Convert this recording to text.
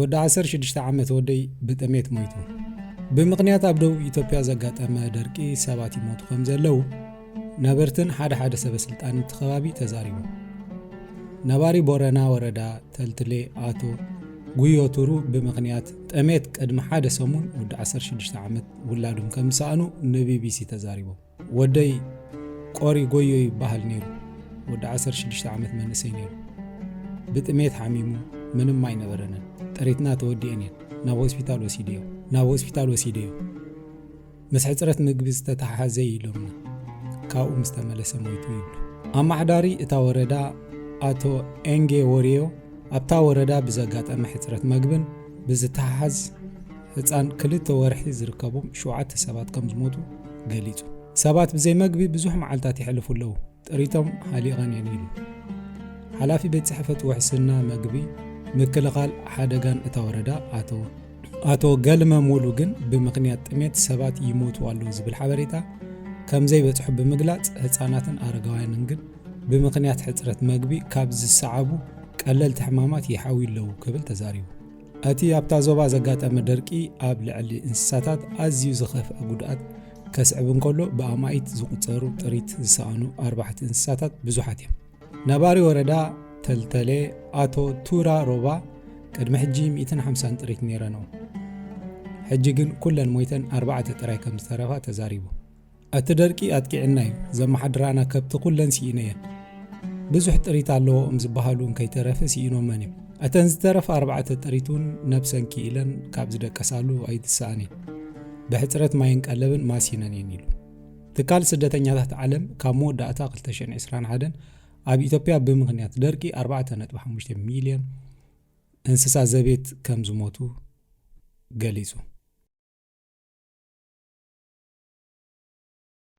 ወዲ ዓሰርተ ሽዱሽተ ዓመት ወደይ ብጥሜት ሞይቱ። ብምኽንያት ኣብ ደቡብ ኢትዮጵያ ዘጋጠመ ደርቂ ሰባት ይሞቱ ከም ዘለዉ ነበርትን ሓደ ሓደ ሰበ ስልጣን እቲ ከባቢ ተዛሪቦም። ነባሪ ቦረና ወረዳ ተልትሌ ኣቶ ጉዮ ቱሩ ብምኽንያት ጥሜት ቅድሚ ሓደ ሰሙን ወዲ ዓሰርተ ሽዱሽተ ዓመት ውላዶም ከም ዝሰኣኑ ንቢቢሲ ተዛሪቦም። ወደይ ቆሪ ጎዮ ይበሃል ነይሩ። ወዲ ዓሰርተ ሽዱሽተ ዓመት መንእሰይ ነይሩ። ብጥሜት ሓሚሙ ምንም ኣይነበረንን። ጥሪትና ተወዲአን እየን። ናብ ሆስፒታል ወሲደዮ ናብ ሆስፒታል ወሲደዮ ምስ ሕፅረት ምግቢ ዝተተሓሓዘ ኢሎምና። ካብኡ ምስ ተመለሰ ሞይቱ ይብሉ። ኣማሕዳሪ እታ ወረዳ ኣቶ ኤንጌ ወሪዮ ኣብታ ወረዳ ብዘጋጠመ ሕፅረት መግብን ብዝተሓሓዝ ህፃን ክልተ ወርሒ ዝርከቦም ሸውዓተ ሰባት ከም ዝሞቱ ገሊጹ። ሰባት ብዘይ መግቢ ብዙሕ መዓልታት የሕልፉ ኣለዉ። ጥሪቶም ሃሊቐን እየን ኢሉ። ሓላፊ ቤት ጽሕፈት ውሕስና መግቢ ምክልኻል ሓደጋን እታ ወረዳ ኣቶ ኣቶ ገልመ ሙሉ ግን ብምኽንያት ጥሜት ሰባት ይሞቱ ኣለዉ ዝብል ሓበሬታ ከም ዘይበጽሑ ብምግላጽ ህፃናትን ኣረጋውያንን ግን ብምኽንያት ሕፅረት መግቢ ካብ ዝሰዓቡ ቀለልቲ ሕማማት ይሓውዩ ኣለዉ ክብል ተዛሪቡ። እቲ ኣብታ ዞባ ዘጋጠመ ደርቂ ኣብ ልዕሊ እንስሳታት ኣዝዩ ዝኸፍአ ጉድኣት ከስዕብ እንከሎ ብኣማኢት ዝቑጸሩ ጥሪት ዝሰኣኑ ኣርባሕቲ እንስሳታት ብዙሓት እዮም። ነባሪ ወረዳ ተልተሌ ኣቶ ቱራ ሮባ ቅድሚ ሕጂ ሚእትን ሓምሳን ጥሪት ነይረንኦ። ሕጂ ግን ኩለን ሞይተን ኣርባዕተ ጥራይ ከም ዝተረፋ ተዛሪቡ። እቲ ደርቂ ኣጥቂዕና እዩ። ዘመሓድራና ከብቲ ኩለን ስኢነየን። ብዙሕ ጥሪት ኣለዎም ዝበሃሉ እንከይተረፈ ስኢኖመን እዮም። እተን ዝተረፋ ኣርባዕተ ጥሪት እውን ነብሰን ክኢለን ካብ ዝደቀሳሉ ኣይትሰኣን እየን። ብሕፅረት ማይን ቀለብን ማሲነን እየን ኢሉ። ትካል ስደተኛታት ዓለም ካብ መወዳእታ ክልተ ሽሕን ዕስራን ሓደን ኣብ ኢትዮጵያ ብምኽንያት ደርቂ ኣርባዕተ ነጥቢ ሓሙሽተ ሚልዮን እንስሳ ዘቤት ከም ዝሞቱ ገሊጹ።